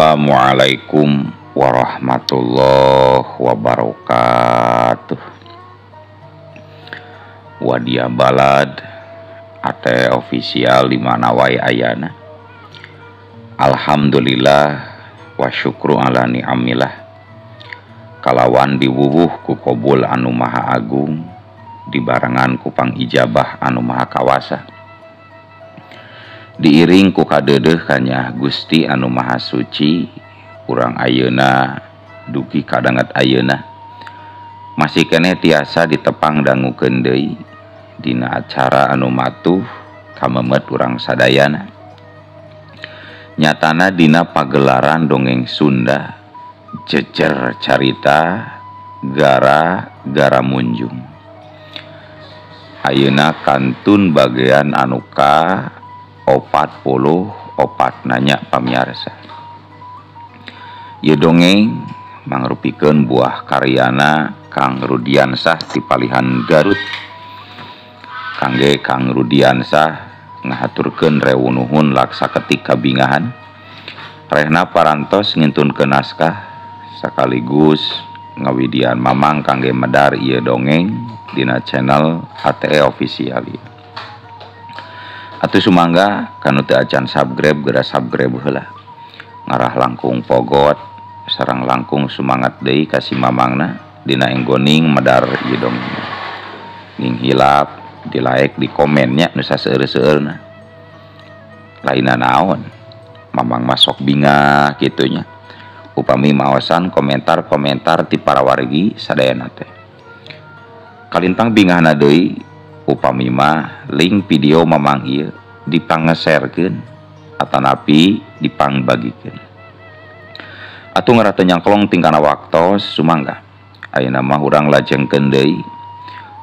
Assalamualaikum warahmatullahi wabarakatuh. Wadia Balad ATE official di mana wae ayana. Alhamdulillah wa syukru ala ni'amillah. Kalawan diwuwuh ku kobul anu maha agung, dibarengan ku pangijabah anu maha kawasa. Diiring ku kadeudeuh kanyah Gusti anu maha suci, urang ayeuna dugi kadanget ayeuna masih keneh tiasa ditepang dangukeun deui dina acara anu matuh kamemet urang sadayana. Nyatana dina pagelaran dongeng Sunda jejer carita gara-gara munjung. Ayeuna kantun bagian anu ka 44 nanya pamiarsa. Ieu dongeng mangrupikeun buah karyana Kang Rudiansah ti Palihan Garut. Kangge Kang Rudiansah ngahaturkeun rewu nuhun laksa ketik kabingahan. Rehna parantos ngintunkeun naskah sekaligus ngawidian mamang kangge medar ieu dongeng dina channel ATE official. Atuh sumangga kanu teu acan subscribe geura subscribe heula. Ngarah langkung pogot sareng langkung sumangat deui ka si mamangna dina enggoning medar ieu dongeng. Ning hilap di like di komennya nu saseueur-seueurna. Lainna naon mamang masok bingah kitu nya. Upami maosan komentar-komentar ti para wargi sadayana teh. Kalintang bingahna deui upami mah link video mamang ieu dipangeserkeun atanapi dipangbagikeun. Atuh ngarah teu nyangklong tingkana waktos sumangga. Ayeuna mah urang lajengkeun deui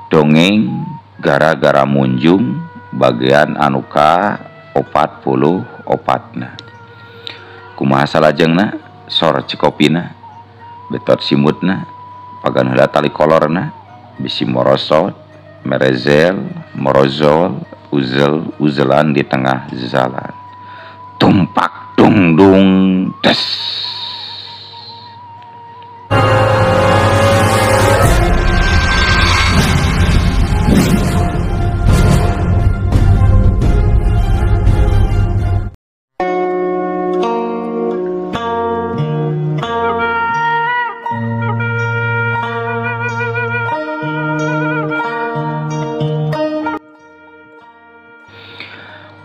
dongeng gara-gara munjung bagian anu ka 44 na. Kumaha salajengna? Sor cikopina, betot simutna, pagan heula tali kolorna, bisi morosot, merezel, morozol, uzel, uzelan di tengah jalan. Tumpak dung dung des.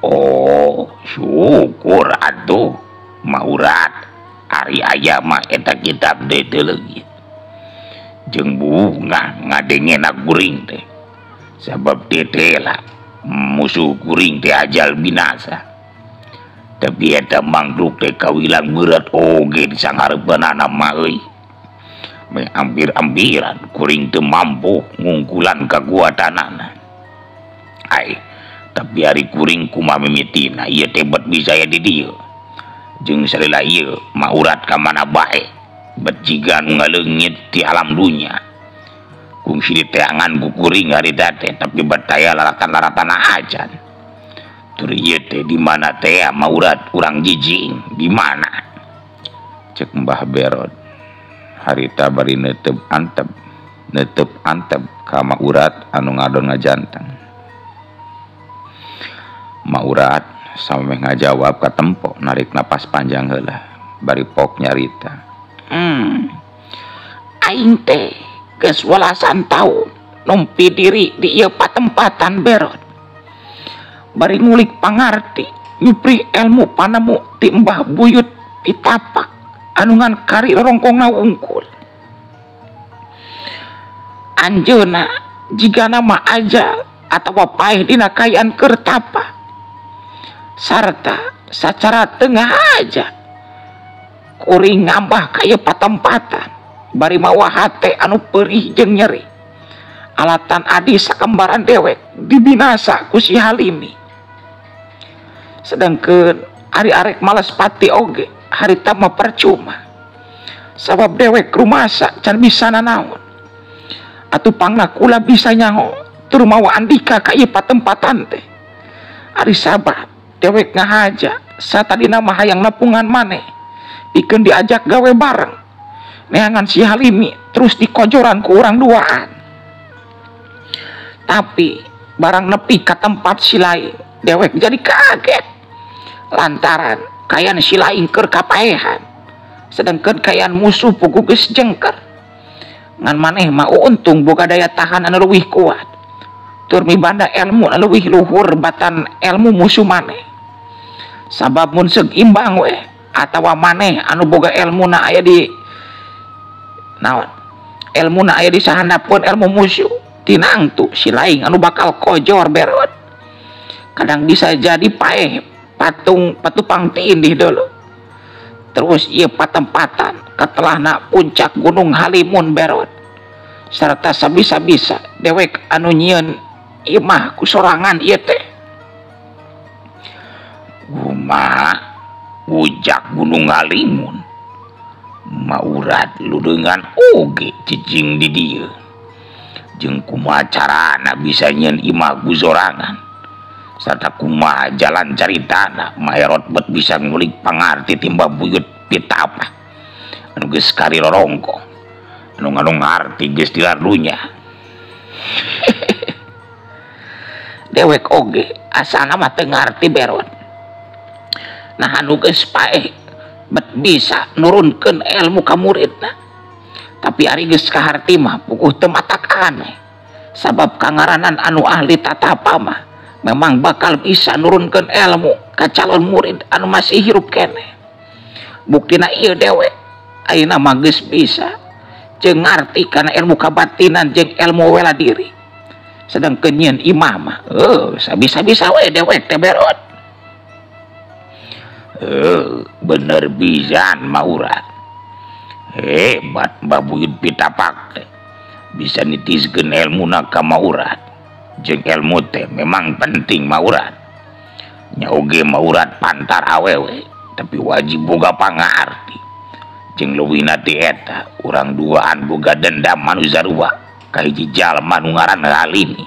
Oh, syukur atuh maurat ari aya mah eta kitab deui teu leungit. Jeung bunga ngadengena kuring teh. Sabab tetela musuh kuring teh ajal binasa. Tapi eta mangduk teh kawilang beurat oge di sanghareupeunana mah euy. Meh ampir-ampiran kuring teu mampu ngungkulan kakuatanana. Ai, tapi hari kuring kumaha mimitina ieu teh bet bisa ya di dieu. Jeung salila ieu maurat ka mana bae bet jiga nu ngaleungit ti alam dunya. Kungsi diteangan ku kuring harita teh tapi bet aya laratan-laratana acan. Tur ieu teh di mana teh maurat urang jijing di mana? Cek Mbah Berod. Harita bari neuteup antep ka maurat anu ngadon ngajanteng. Maurat samemeh ngajawab katempo narik napas panjang heula bari pok nyarita. Aing teh geus walasan taun numpi diri di ieu patempatan Berod. Bari ngulik pangarti nyupri ilmu panemu ti Mbah Buyut Pitapak anu ngan kari rorongkongna wungkul. Anjeunna jigana mah aja atawa paeh dina kaayaan keur tapa. Sarta sacara tengah aja kuring ngambah kaya patempatan bari mawa hate anu perih jeung nyeri alatan adi sakembaran dewek dibinasa ku si Halimi. Sedangkeun ari arek malas pati oge harita mah percuma sabab dewek rumasa can bisa nanaon. Atuh pangna kula bisa nyaho tur mawa andika ka ieu patempatan teh. Ari sabab dewek ngahaja satadina mah hayang nepungan maneh Pikeun diajak gawe bareng. Neangan si Halimi terus dikojoran ku urang duaan. Tapi barang nepi ka tempat si lain, dewek jadi kaget. Lantaran kayan si lain keur kapaehan. Sedangkan kayan musuh puguh geus jengker. Ngan maneh mah untung boga daya tahan anu leuwih kuat. Tur mibanda ilmu anu leuwih luhur batan ilmu musuh maneh. Sabab mun seug imbang we atawa maneh anu boga ilmuna aya di naon? Ilmuna aya di sahandapeun ilmu musuh. Tinangtu si lain anu bakal kojor berot. Kadang bisa jadi paeh patung patupang tindih dulu. Terus ieu patempatan katelahna puncak Gunung Halimun berot. Serta sabisa-bisa dewek anu nyieun imah ku sorangan ieu teh. Kumaha puncak Gunung Halimun maurat ludeungan oge cicing di dieu. Jeung kumaha carana bisa nyieun imah ku sorangan. Sarta kumaha jalan caritana Maerot bet bisa ngulik pangarti timba buyut pitapa anu geus karirorongko anu nganu ngarti geus dilarlunya. Dewek oge asana mah teu ngarti beron. Nah anu geus paeh bet bisa nurunkeun ilmu ka muridna. Tapi ari geus kaharti mah puguh teu matak aneh. Sabab kangaranan anu ahli tatapa mah memang bakal bisa nurunkeun ilmu ka calon murid anu masih hirup keneh. Buktina ieu dewek ayeuna mah geus bisa jeung ngarti kana ilmu kabatinan jeung ilmu wela diri. Sedangkeun nyieun imah mah sabisa-bisa we dewek teh berot. Bener pisan maurat. Hebat Mbah Buyut Pitapak teh. Bisa nitiskeun ilmuna ka maurat. Jeung ilmu teh memang penting maurat. Nya oge maurat pantar awewe, tapi wajib boga pangarti. Jeung leuwihna ti eta, urang duaan boga dendam anu sarua ka hiji jalma nu ngaran Halimi.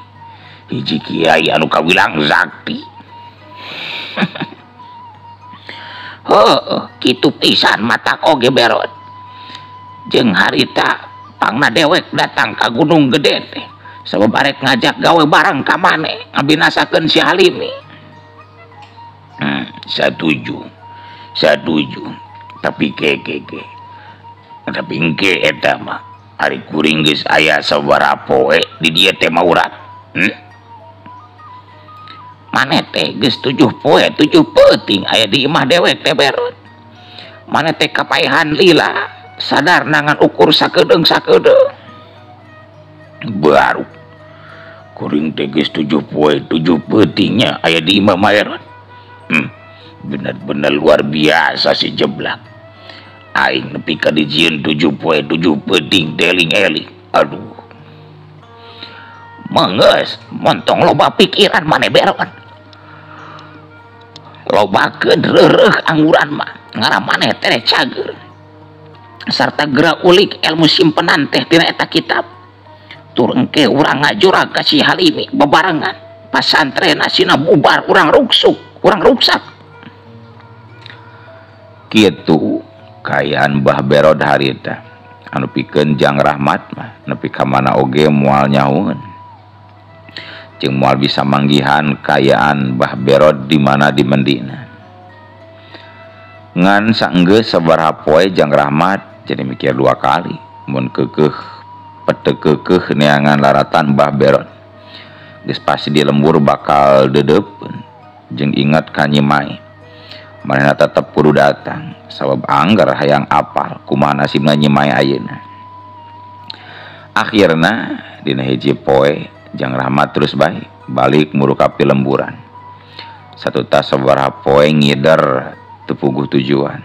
Hiji kiai anu kawilang sakti. Heuh, kitu pisan matak oge berot. Jeung harita pangna dewek datang ka Gunung Gede teh sabab arek ngajak gawe bareng ka maneh ngabinasakeun si Halimi. Satuju. Satuju. Tapi keke. Tapi engke eta mah ari kuring geus aya sabaraha poe di dieu teh maurat. Maneh teh geus 7 poe 7 peuting aya di imah dewek teh berot. Maneh teh kapaehan lila sadar nangan ukur sakedeung-sakedeung. Baru kuring teh geus 7 poe 7 peutingnya aya di imah Maerot. Bener-bener luar biasa si jeblak. Aing nepi ka dijieun 7 poe 7 peuting deling-eling. Aduh. Menggeus montong loba pikiran maneh beron. Lobakeun reureuh angguran mah ngaran maneh teh cager. Sarta geura ulik ilmu simpenan teh tina eta kitab. Tur engke urang ngajurag ka si Halimi bebarengan. Pasantren asina bubar urang ruksuk, urang ruksak. Kitu kaayaan Mbah Berod harita anu pikeun Jang Rahmat mah nepi ka mana oge moal nyahueun. Jeung moal bisa manggihan kaayaan Mbah Berod di mana di mendina. Ngan saenggeus sabaraha poe Jang Rahmat jadi mikir dua kali mun keukeuh pete keukeuh neangan laratan Mbah Berod. Geus pasti di lembur bakal dedeupeun jeung ingat ka Nyi Mai. Manehna tetep kudu datang sabab angger hayang apal kumaha nasibna Nyi Mai ayeuna. Akhirna dina hiji poe Jang Rahmat terus bae balik muru ka pilemburan. Satutas sabaraha poe ngider teu puguh tujuan.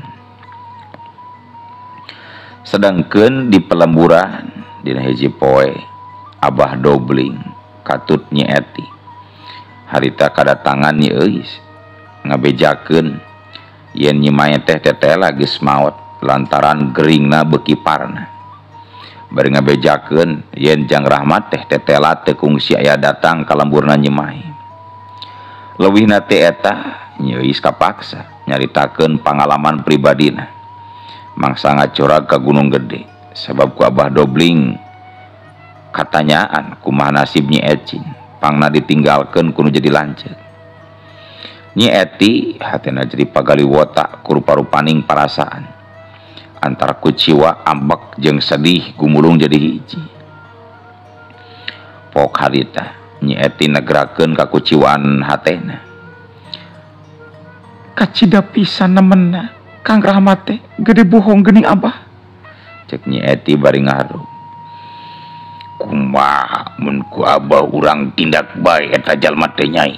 Sedangkeun di pelemburan dina hiji poe Abah Dobling katut Nyi Eti. Harita kadatangan Nyi Euis ngabejakeun yen Nyi Mai teh tetela geus maot lantaran geringna beuki parna. Bari ngabejakeun yen Jang Rahmat teh tetela teu kungsi aya datang ka lemburna Nyi Mai. Leuwihna ti eta Nyi Euis kapaksa nyaritakeun pangalaman pribadina. Mangsa ngacurag ka Gunung Gede sabab ku Abah Dobling katanyaan kumaha nasib Nyi Ecin pangna ditinggalkeun kudu jadi lanceuk. Nyi Eti hatena jadi pagaliwota ku rupa-rupaning parasaan antara kuciwa ambek jeung sedih gumulung jadi hiji. Pok harita Nyi Eti negrakeun kakuciwaan hatena. Kacida pisan nemenna Kang Rahmat teh gede bohong geuning Abah. Cek Nyi Eti bari ngaharu. Kumaha mun ku Abah urang tindak bae eta jalma teh Nyai.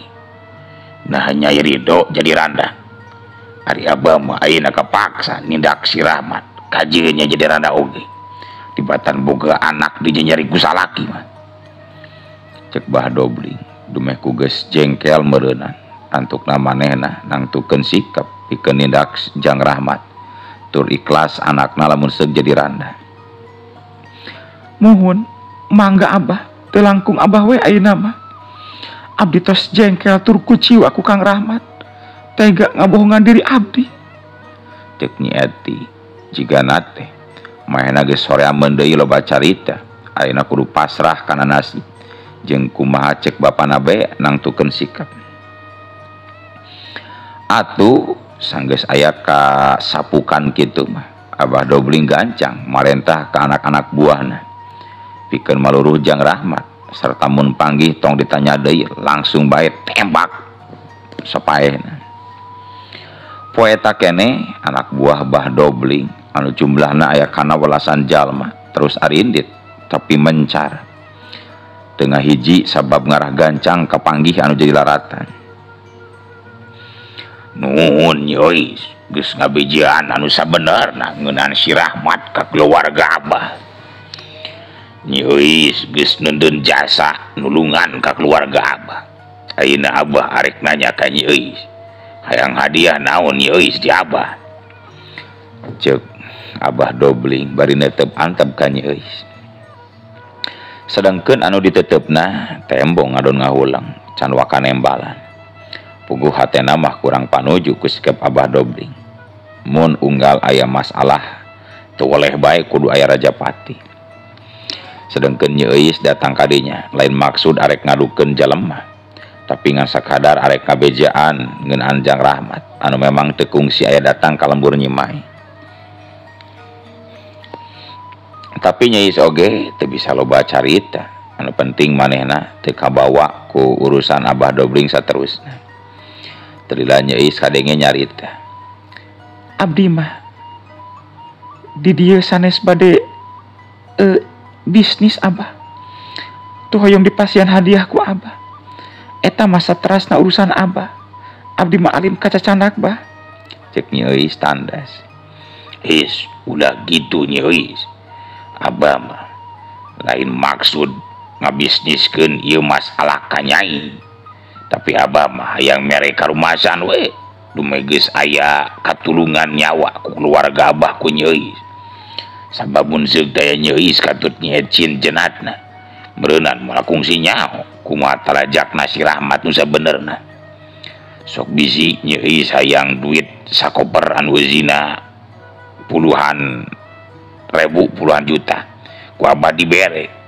Nah Nyai ridho jadi randa. Ari Abah mah ayeuna kapaksa nindak si Rahmat kajieunnya jadi randa oge. Dibatan boga anak dijenyari ku salaki mah. Cek Bah Dobling dumeh ku geus jengkel meureunan antukna manehna nangtukeun sikap pikeun nindak Jang Rahmat tur ikhlas anakna lamun seug jadi randa. Muhun mangga Abah teu langkung Abah we ayeuna mah. Abdi tos jengkel tur kuciwa ku Kang Rahmat tega ngabohongan diri abdi. Cek Nyi Eti jigana teh manehna geus soreameun deui loba carita ayeuna kudu pasrah kana nasib jeung kumaha cek bapana bae nangtukeun sikap. Atuh sanggeus aya ka sapukan kitu mah Abah Dobling gancang marentah ka anak-anak buahna pikeun maluruh Jang Rahmat serta mun panggih tong ditanya deui langsung bae tembak sapaehna. Poe eta keneh anak buah Bah Dobling anu jumlahna aya kana welasan jalma terus arindit tapi mencar tengah hiji sabab ngarah gancang kapanggih anu jadi laratan. Nuhun Nyi, geus ngabejian anu sabenerna ngeunaan si Rahmat ka keluarga Abah. Nyi geus neundeun jasa nulungan ka keluarga Abah. Ayeuna Abah arek nanya ka Nyi, hayang hadiah naon Nyi di Abah? Ceuk Abah Dobling bari netep antep ka Nyi. Sedangkeun anu ditetepna tembong ngadon ngahulang can waka nembalan. Puguh hatena mah kurang panuju ku sikap Abah Dobling. Mun unggal aya masalah teu weleh bae kudu aya rajapati. Sedangkeun Nyi Euis datang kadinya lain maksud arek ngadukeun jelema, tapi ngan sakadar arek kabejaan ngeunaan Jang Rahmat anu memang teu kungsi aya datang ka lembur Nyi Mai. Tapi Nyi Euis oge teu bisa loba carita, anu penting manehna teu kabawa ku urusan Abah Dobling saterusna. Terila Nyi Euis kadenge nyarita. Abdi mah di dieu sanes bade bisnis Abah. Tuh hoyong dipasihan hadiah ku Abah. Eta masa terasna urusan Abah. Abdi mah alim kacacanak bah. Cek Nyi Euis tandas. Is ulah gitu Nyi Euis. Abah mah lain maksud ngabisniskeun ieu masalah ka Nyai. Tapi Abah mah hayang mere karumasan we dumeh geus aya katulungan nyawa ku keluarga Abah ku Nyi Euis. Sabab mun seug daya Nyi Euis katut Nyi Ecin jenatna meureunan moal kungsi nyaho kumaha tarajakna si Rahmat nu sabenerna. Sok bisi Nyi Euis hayang duit sakoper anu eusina puluhan ribu puluhan juta ku Abah dibere.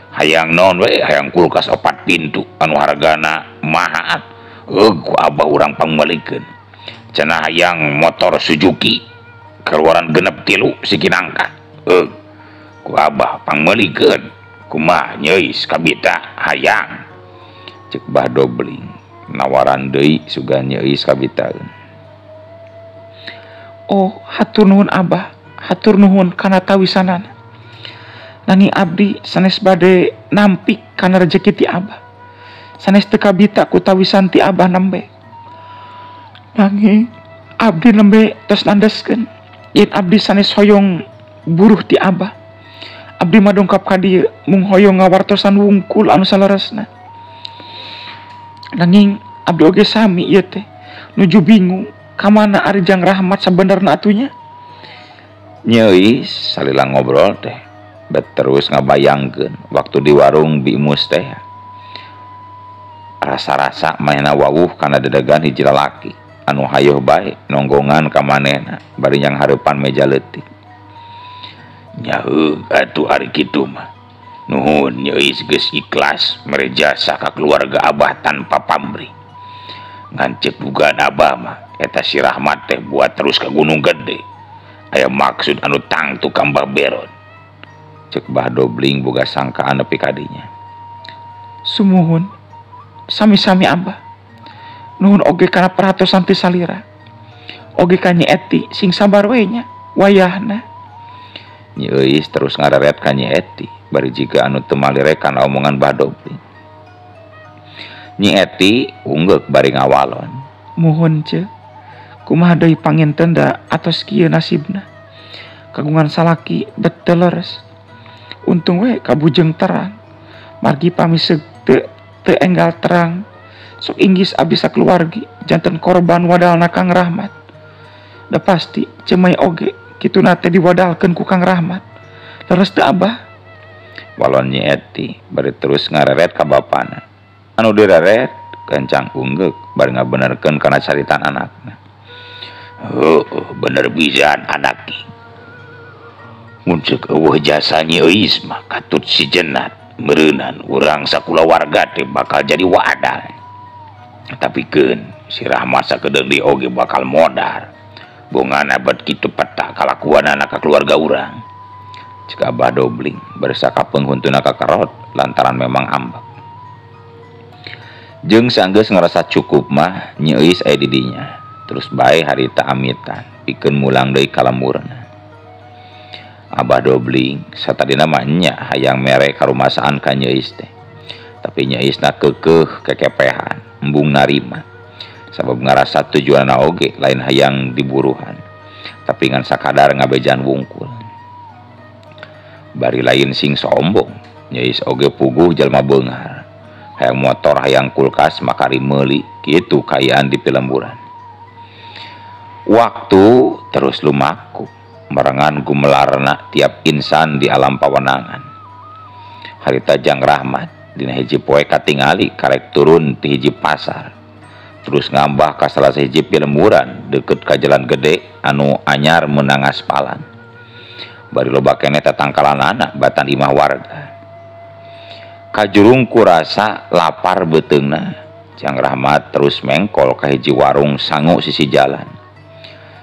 Hayang naon we hayang kulkas 4 pintu anu hargana maha ku Abah urang pangmeulikeun. Cenah hayang motor Suzuki keluaran 63 sikinangka ku Abah pangmeulikeun. Kumaha Nyi Euis kabita hayang? Cek Bah Dobling nawaran deui sugan Nyi Euis kabitaeun. Oh hatur nuhun Abah, hatur nuhun kana tawisanana. Nanging abdi sanes bade nampik kana rejeki ti Abah. Sanes teu kabita ku tawisan ti Abah nembe. Nanging abdi nembe tos nandeskeun yen abdi sanes hoyong buruh ti Abah. Abdi mah dongkap ka dieu mung hoyong ngawartosan wungkul anu saleresna. Nanging abdi oge sami ieu teh nuju bingung ka mana ari Jang Rahmat sabenerna atunya. Nyi Euis salila ngobrol teh bet terus ngabayangkeun waktu di warung Bimus teh. Rasa-rasa manehna wawuh kana dedegan hiji lalaki anu hayoh bae nonggongan ka manehna bari nyang hareupan meja leutik. Nya heuh atuh ari kitu mah. Nuhun Nyi Euis geus ikhlas mere jasa ka keluarga Abah tanpa pamrih. Ngan ceuk dugaan Abah mah eta si Rahmat teh buat terus ka Gunung Gede. Aya maksud anu tangtu ka Mbah Beron. Ceuk Bah Dobling boga sangkaan nepi ka dinya. Sumuhun sami-sami Abah. Nuhun oge kana perhatosan ti salira. Oge ka Nyi Eti sing sabar we nya wayahna. Nyi Euis terus ngareret ka Nyi Eti bari jiga anu teu malirek kana omongan Bah Dobling. Nyi Eti unggeuk bari ngawalon. Muhun ce, kumaha deui panginten da atos kieu nasibna. Kagungan salaki bet teu leres. Untung we kabujeng terang. Margi pamiseug teu enggal terang. Sok inggis abdi sakeluargi janten korban wadalna Kang Rahmat. Da pasti cemai oge kituna teh diwadalkeun ku Kang Rahmat. Leres teu Abah? Walon Nyi Eti bari terus ngareret ka bapana. Anu direret kencang unggeuk bari ngabenerkeun kana caritan anakna. Heuh, bener pisan anak ki. Mun ceuk eueuh jasa Nyi Euis mah katut si Jenat meureunan urang sakulawarga teh bakal jadi wadal. Tapi keun si Rahmat sakedeung deui oge bakal modar. Bongan abad kitu peta kalakuanana ka keluarga urang. Ceuk Abah Dobling bari sakapeung huntuna kakerot lantaran memang ambek. Jeung sanggeus ngarasa cukup mah Nyi Euis aya di dinya. Terus bae harita amitan pikeun mulang deui ka lemburna. Abah Dobling satadina mah nya hayang mere karumasaan ka Nyi Euis teh. Tapi Nyi Euisna keukeuh kekepehan embung narima. Sabab ngarasa tujuanna oge lain hayang diburuhan. Tapi ngan sakadar ngabejan wungkul. Bari lain sing sombong, Nyi Euis oge puguh jalma beunghar. Hayang motor, hayang kulkas, makari meuli, kitu kaayaan di pilemburan. Waktu terus lumaku, merengan gumelarna tiap insan di alam pawenangan. Harita Jang Rahmat dina hiji poe katingali karek turun ti hiji pasar. Terus ngambah ka salah sahiji pilemburan deukeut ka jalan gede anu anyar meunang aspalan. Bari loba keneh tatangkalanana batan imah warga. Kajurung kurasa lapar beuteungna, Jang Rahmat terus mengkol ka hiji warung sangu sisi jalan.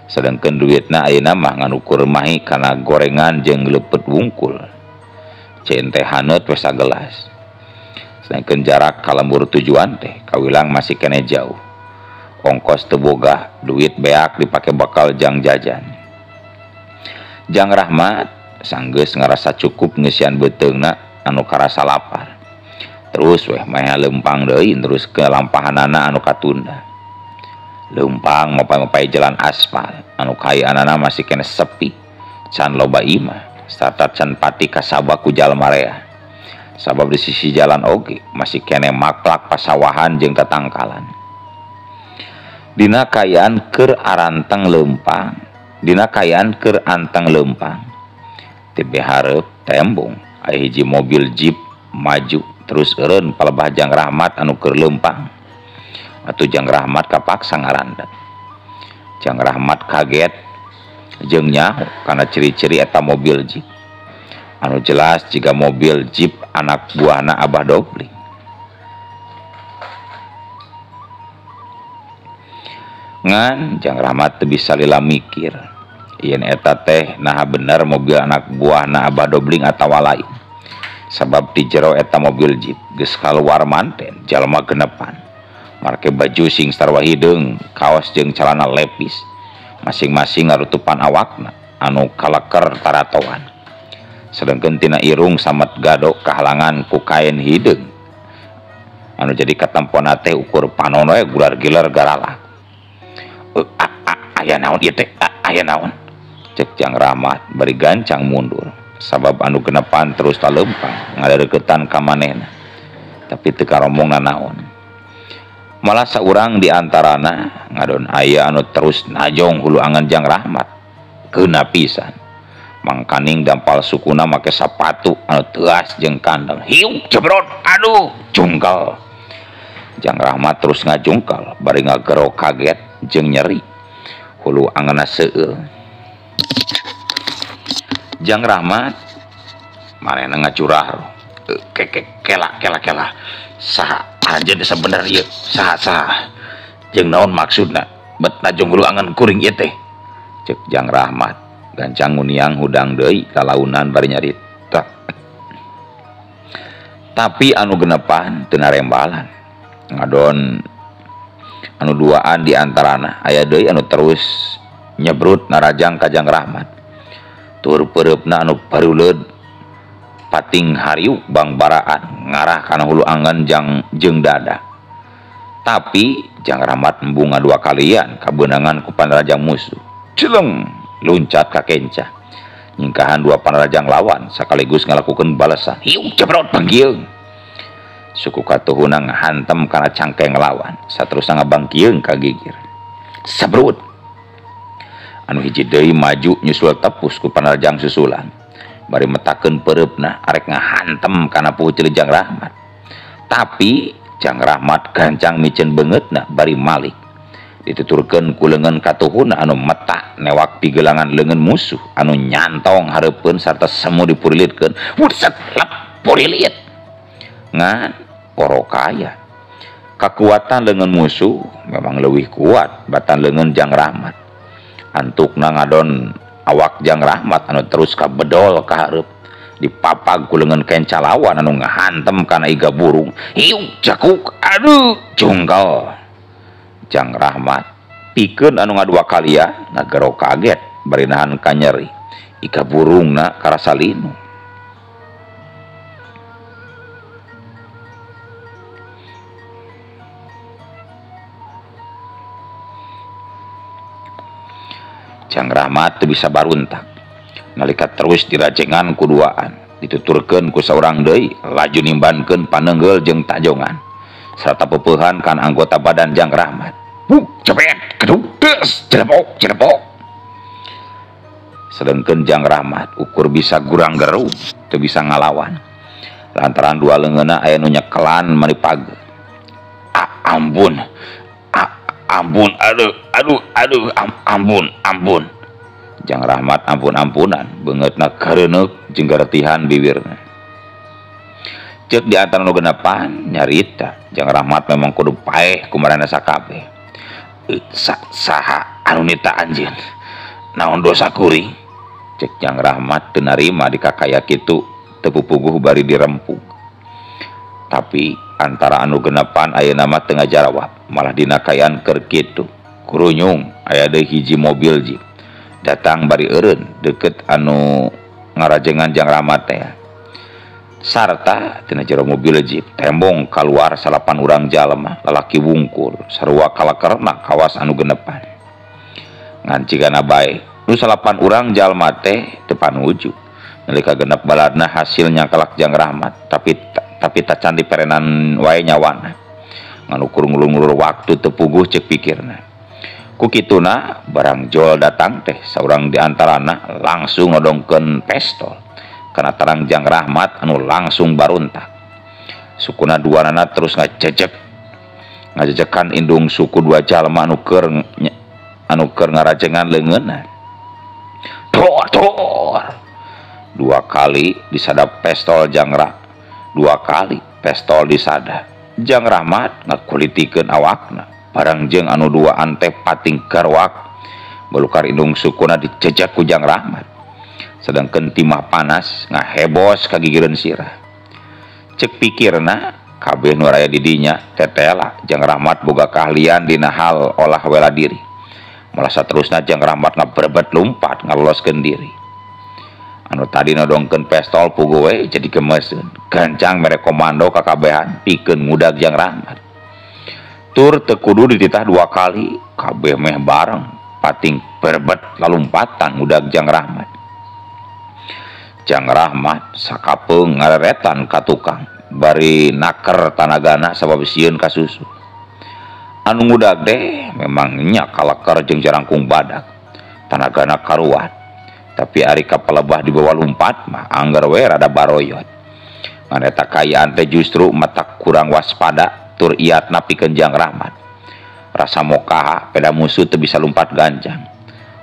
Sedangkan duitna ayeuna mah ngan ukur mahi kana gorengan jeung leupeut wungkul. Ceun teh haneut we sagelas. Sedangkan jarak ka lembur tujuan teh kawilang masih keneh jauh. Ongkos teu boga, duit beak dipake bakal jang jajan. Jang Rahmat sanggeus ngarasa cukup ngeusian beuteungna anu karasa lapar. Terus weh meh leumpang deui terus ke lampahanana anu katunda. Leumpang mapay-mapay jalan aspal anu kaayaanana masih keneh sepi. Can loba imah sarta can pati kasabak ku jalma rea. Sabab di sisi jalan oge masih keneh maklak pasawahan jeung tatangkalan. Dina kaayaan keur aranteng leumpang, dina kaayaan keur anteng leumpang. Tibe hareup tembong aya hiji mobil jeep maju terus eureun palebah Jang Rahmat anu keur leumpang. Atuh Jang Rahmat kapaksa ngarandet. Jang Rahmat kaget jeung nyaho kana ciri-ciri eta mobil jeep. Anu jelas jiga mobil jeep anak buahna Abah Dobling. Ngan Jang Rahmat teu bisa lila mikir yen eta teh naha bener mobil anak buahna Abah Dobling atawa lain. Sabab di jero eta mobil jeep geus kaluar manten jalma genepan. Marke baju sing sarwa hideung, kaos jeung calana lepis. Masing-masing ngarutupan awakna anu kaleker taratoan. Sedengkeun tina irung samet gado kahalangan ku kain hideung. Anu jadi katempona teh ukur panon we gular-gilar garalak. Aya naon ieu teh? Aya naon? Cek Jang Rahmat bari gancang mundur. Sabab anu genepan terus talempang ngadeukeutan ka manehna. Tapi teu karomong nanaon. Malah saurang di antarana ngadon aya anu terus najong hulu angan Jang Rahmat. Keuna pisan. Mangkaning dampal sukuna make sapatu anu teuas jeung kandang. Hiuk jebrot, aduh, jungkal. Jang Rahmat terus ngajungkal bari ngagero kaget jeung nyeri hulu angeunna seueul. Jang Rahmat manehna ngacurah kela kela kela saha anjeun sabener ieu saha saha jeung naon maksudna bet najong hulu angen kuring ieu teh cek Jang Rahmat gancang nguniang hudang deui kalaunan bari nyarita. Tapi anu genepan teu narembalan ngadon anu duaan di antarana aya deui anu terus nyebrut narajang ka Jang Rahmat tur peureupna anu paruleud pating hariuk bangbaraan ngarah kana hulu angen jang jeung dada. Tapi Jang Rahmat embung ngadua kalian kabeunangan ku panarajang musuh. Celeng luncat ka kenca nyingkahan dua panarajang lawan sekaligus ngalakukeun balasan. Hiuk jebrot panggieung. Suku katuhuna ngahantem kana cangkeng lawan saterusna ngabangkieung ka gigir. Sabrut anu hiji deui maju nyusul tepus ku panarajang susulan bari metakeun peureupna arek ngahantem kana puheuceul Jang Rahmat. Tapi Jang Rahmat gancang miceun beungeutna bari malik dituturkeun ku leungeun katuhuna anu metak newak pigelangan leungeun musuh anu nyantong hareupeun sarta semu dipurilitkeun. Wutset lep purilit ngan porokaya kakuatan leungeun musuh memang leuwih kuat batan leungeun Jang Rahmat. Antukna ngadon awak Jang Rahmat anu terus kabedol ka hareup dipapag ku leungeun kenca lawan anu ngahantem kana iga burung. Hiuk jakuk aduh junggal. Jang Rahmat pikeun anu ngadua kalia ngagero kaget bari nahan kanyeri iga burungna karasa linu. Jang Rahmat teu bisa baruntak nalika terus dirajengan ku duaan dituturkeun ku saurang deui laju nimbankeun panenggel jeung tajongan sarta peupehan kan anggota badan Jang Rahmat. Buk cepet keduk des jelepok jelepok. Sedengkeun Jang Rahmat ukur bisa gurang gerung teu bisa ngalawan lantaran dua leungeunna aya nu nyekelan mani page. Ampun ampun aduh aduh aduh ampun ampun. Jang Rahmat ampun-ampunan beungeutna kareuneuk jeung garetihan bibirna. Ceuk di antara nu genepan nyarita Jang Rahmat memang kudu paeh ku marana sakabeh. Saha anu nita anjeun naon dosa kuring cek Jang Rahmat teu narima dikakaya kitu teu pupuguh bari dirempug. Tapi antara anu genepan ayeuna mah teu ngajarawab malah dina kaayaan keur kitu kurunyung aya deui hiji mobil jeep datang bari eureun deukeut anu ngarajengan Jang Rahmat teh. Sarta tina jero mobil jeep tembong kaluar salapan urang jalma lalaki wungkul sarua kalakerna kawas anu genepan. Ngan cigana bae nu salapan urang jalma teh teu panuju nalika genep baladna hasil nyangkalak Jang Rahmat tapi tacan diperenan wae nyawana ngan ukur ngulur-ngulur waktu teu puguh ceuk pikirna. Ku kituna barang jol datang teh saurang di antarana langsung ngodongkeun pestol kana tarang Jang Rahmat anu langsung baruntak. Sukuna duanana terus ngajejekan indung suku dua jalma anu keur ngarajengan leungeunna. Tor tor dua kali disadap pestol Jang Rahmat, dua kali pestol disadap. Jang Rahmat ngakulitikeun awakna barang jeung anu duaan teh pating garwak balukar indung sukuna dijejak ku Jang Rahmat. Sedangkeun timah panas ngahebos ka gigireun sirah. Ceuk pikirna kabeh nu raya di dinya tetela Jang Rahmat boga keahlian dina hal olah wela diri. Malah saterusna Jang Rahmat ngabrebet lumpat ngaloloskeun diri. Anu tadi nodongkeun pestol puguh we jadi gemeseun gancang mere komando ka kabehan pikeun ngudag Jang Rahmat. Tur teu kudu dititah dua kali kabeh meh bareng pating berbet lalumpatan ngudag Jang Rahmat. Jang Rahmat sakapeung ngareretan ka tukang bari naker tanagana sabab sieun ka susu. Anu ngudag deh memang nya kalaker jeung jarangkung badak tanagana karuat. Tapi ari kapalebah dibawa lumpat mah angger we rada baroyot. Ngan eta kaayaan teh justru matak kurang waspada tur iatna pikeun Jang Rahmat. Rasa mokaha peda musuh teu bisa lumpat gancang.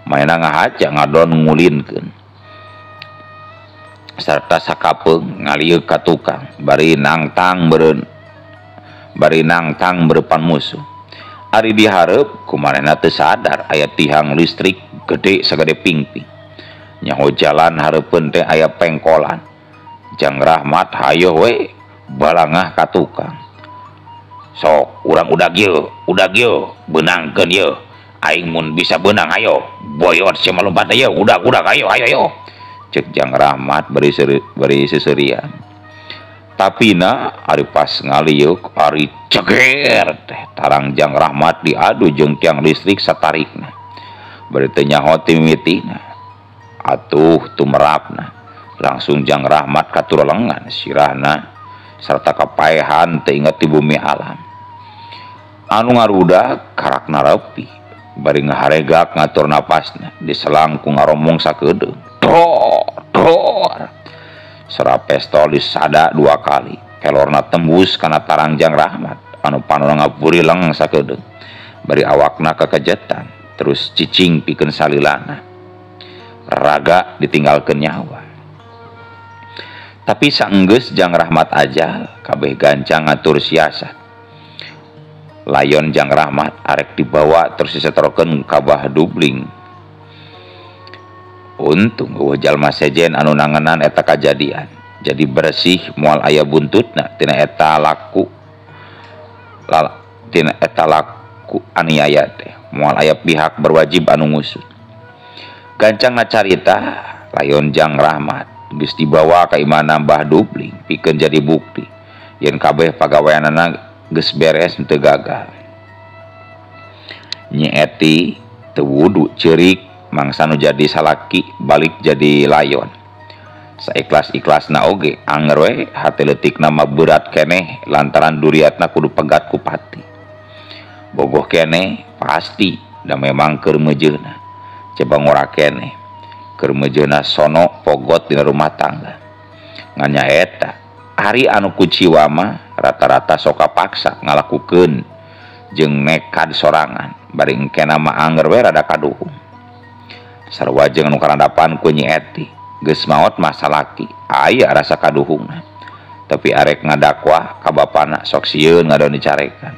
Manehna ngahaja ngadon ngulinkeun. Sarta sakapeung ngalieuk ka tukang bari nangtang beureun bari nangtang bereupan musuh. Ari dihareup ku manehna teu sadar aya tihang listrik gede sagede pingping. Nyaho jalan hareupeun teh aya pengkolan. Jang Rahmat hayoh we balangah ka tukang. Sok urang udag ieu beunangkeun ieu. Aing mun bisa beunang ayo boyot sia malompat ieu udag-udag ayo ayo ayo. Cek Jang Rahmat bari seserian. Tapi na ari pas ngaliuk ari ceger teh tarang Jang Rahmat diadu jeung tiang listrik satarikna. Bari teu nyaho ti mimitina. Atuh tumerapna. Langsung Jang Rahmat katurelengan sirahna sarta kapaehan teu inget di bumi alam. Anu ngarudak karakna repi bari ngaharegak ngatur napasna diselang ku ngaromong sakedeung. Dor dor. Sera pestol disada dua kali. Pelorna tembus kana tarang Jang Rahmat anu panona ngaburileng sakedeung. Bari awakna kakejetan terus cicing pikeun salilana. Raga ditinggalkeun nyawa. Tapi saenggeus Jang Rahmat ajal kabeh gancang ngatur siasat. Layon Jang Rahmat arek dibawa terus disetrokeun ka Bah Dubling. Untung eueuh jalma sejen anu nangenan eta kajadian. Jadi bersih moal aya buntutna tina eta laku tina eta laku aniaya teh. Moal aya pihak berwajib anu ngusut. Gancang ngacarita layon Jang Rahmat geus dibawa ka imahna Mbah Dubling pikeun jadi bukti yen kabeh pagaweanana geus beres teu gagal. Nyi Eti teu wudu ceurik mangsa nu jadi salaki balik jadi layon. Saikhlas-ikhlasna oge anger we hate leutikna mah berat keneh lantaran duriatna kudu pegat ku pati. Bogoh keneh pasti da memang keur meujeuna. Coba ngora keneh keur meujeuna sono pogot dina rumah tangga. Ngan nyaeta ari anu kuciwa mah rata-rata sok kapaksa ngalakukeun jeung nekad sorangan bari engkena mah anger we rada kaduhung. Sarua jeung anu karandapan ku Nyi Eti geus maot mah salaki aya rasa kaduhungna tapi arek ngadakwah ka bapana sok sieun ngadon dicarekan.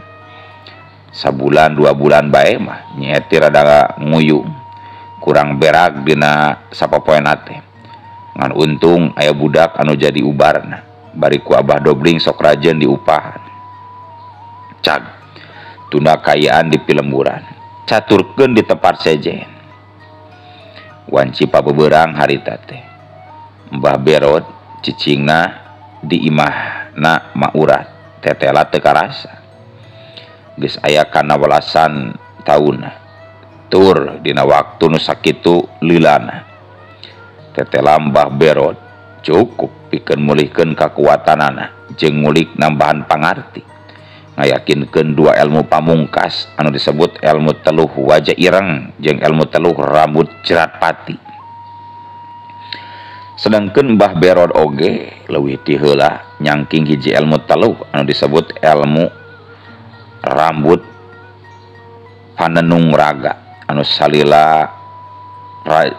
Sabulan dua bulan bae mah Nyi Eti rada nguyung kurang berak dina sapopoena teh. Ngan untung aya budak anu jadi ubarna bari ku Abah Dobling sok rajen diupahan. Cag tunda kayaan di pilemburan caturkeun di tempat sejen. Wanci pabeberang harita teh Mbah Berot cicingna di imahna Maurat tetela teu karasa. Geus aya kana welasan taunna. Tur dina waktu nu sakitu lilana. Tetela Mbah Berot cukup pikeun mulihkeun kakuatanana jeung ngulik nambahan pangarti. Ngayakinkeun dua ilmu pamungkas anu disebut ilmu teluh wajah ireng jeung ilmu teluh rambut jerat pati. Sedangkeun Mbah Berot oge leuwih ti heula nyangking hiji ilmu teluh anu disebut ilmu rambut panenung raga anu salila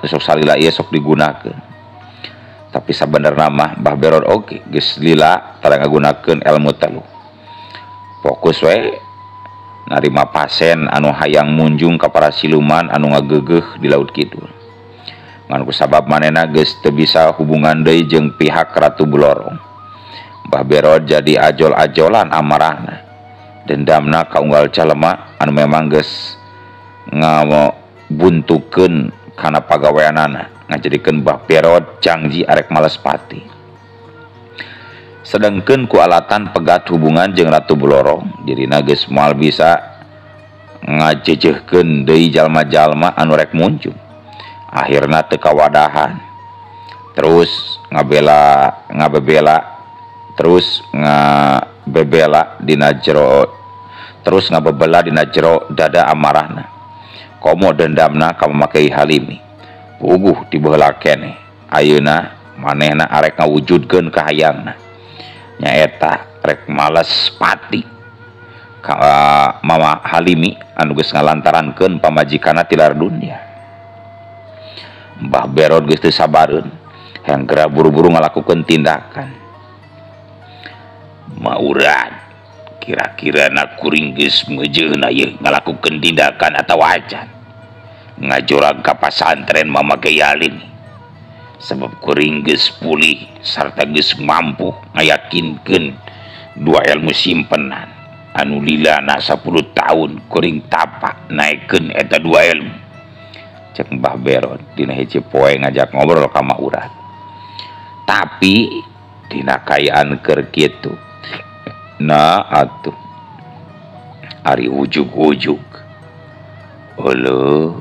sok salila ieu sok digunakeun. Tapi sabenerna mah Mbah Berot oge geus lila tara ngagunakeun ilmu teluh. Fokus we narima pasien anu hayang munjung ka para siluman anu ngageugeuh di laut kidul. Ngan kusabab manehna geus teu bisa hubungan deui jeung pihak Ratu Blorong. Mbah Berot jadi ajol-ajolan amarahna. Dendamna ka unggal calema anu memang geus ngabuntukeun kana pagaweanana ngajadikeun Mbah Berot jangji arek males pati. Sedangkeun ku alatan pegat hubungan jeung Ratu Blorong dirina geus moal bisa ngajejehkeun deui jalma-jalma anu rek munjung. Akhirna teu kawadahan. Terus ngabebela terus ngabebela dina jero terus ngabebela dina jero dada amarahna. Komo dendamna ka mamakai Halimi. Puguh dibeula keneh. Ayeuna manehna arek ngawujudkeun kahayangna. Nyaeta rek males pati Ka Mama Halimi anu geus ngalantarankeun pamajikanna tilar dunya. Mbah Berot geus teu sabareun hayang geura buru-buru ngalakukeun tindakan. Maurat kira-kira na kuring geus meujeuna ieu ngalakukeun tindakan atawa acan. Ngajorag ka pasantren Mama Kyai Halim. Sebab kuring geus pulih sarta geus mampu ngayakinkeun dua ilmu simpenan anu lilana 10 tahun kuring tapak naikkeun eta dua ilmu. Cek Mbah Berot dina hiji poe ngajak ngobrol ka Maurat. Tapi dina kaayaan keur kitu nah atuh ari ujug-ujug euleuh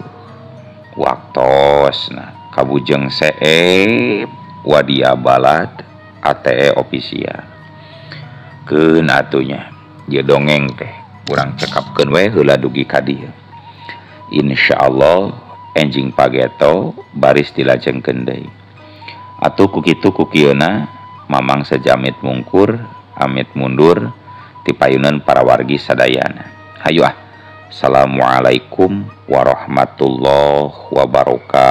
waktosna kabujeng seep wadia balad ATE official keun atunya ieu dongeng teh urang cekapkeun we heula dugi ka dieu. Insyaallah enjing pageto baris dilajengkeun deui. Atuh ku kitu ku kieuna Mamang sejamit mungkur amit mundur ti payunan para wargi sadayana. Hayu ah. Assalamualaikum warahmatullahi wabarakatuh.